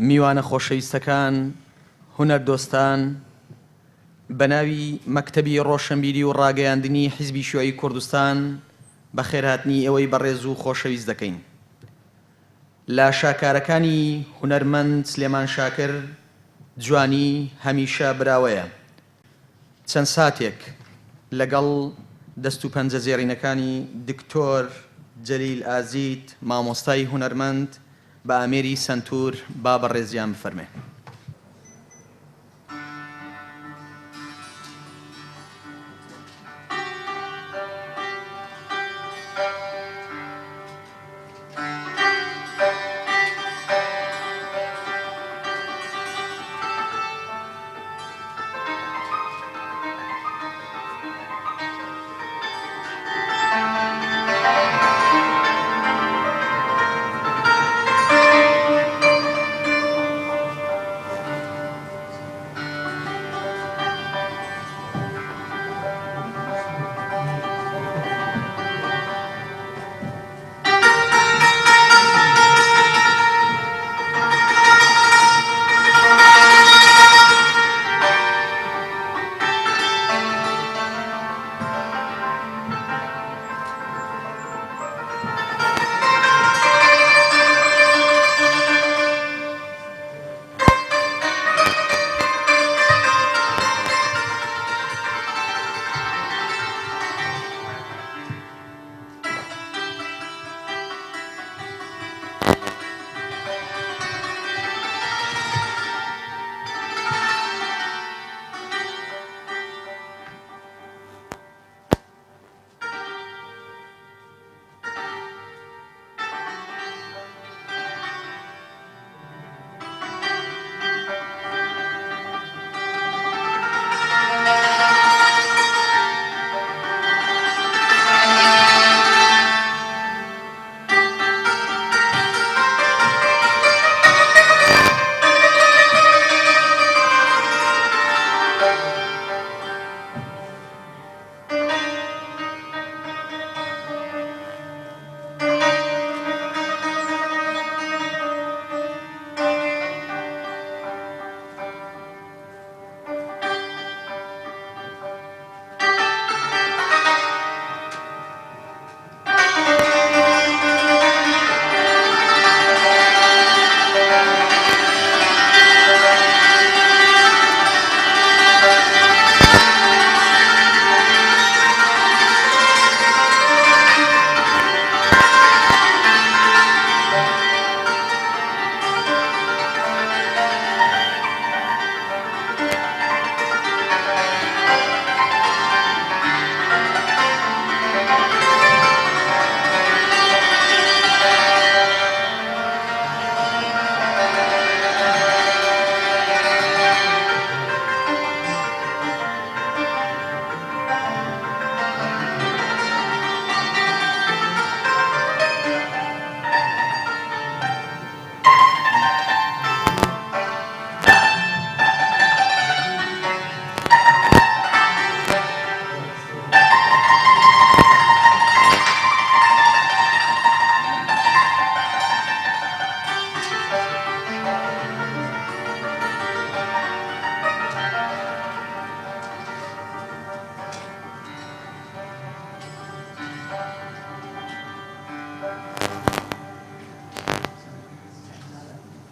میوانە خۆشەویستەکان، هونەردۆستان، بە ناوی مەکتەبی ڕۆشنبیری و ڕاگەیاندنی حیزبی شیوعی کوردستان بەخێرهاتنی ئێوەی بەڕێز و خۆشەویست دەکەین لە شاکارەکانی هونەرمەند سلێمان شاکر جوانی هەمیشە براوەیە. چەند ساتێک لەگەڵ دەست و پەنجە زێڕینەکانی دکتۆر جەلیل ئازید مامۆستای هونەرمەند بە ئامێری سەنتور با بەڕێزیان بفەرمێ.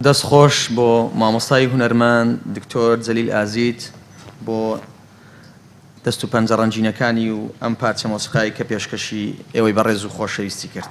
دەست خۆش بۆ مامۆستای هونەرمەند دکتۆر جەلیل ئازید بۆ دەست و پەنجە ڕەنگینەکانی و ئەم پارچە مۆسیقای کە پێشکەشی ئێوەی بەڕێز و خۆشەویستی کرد.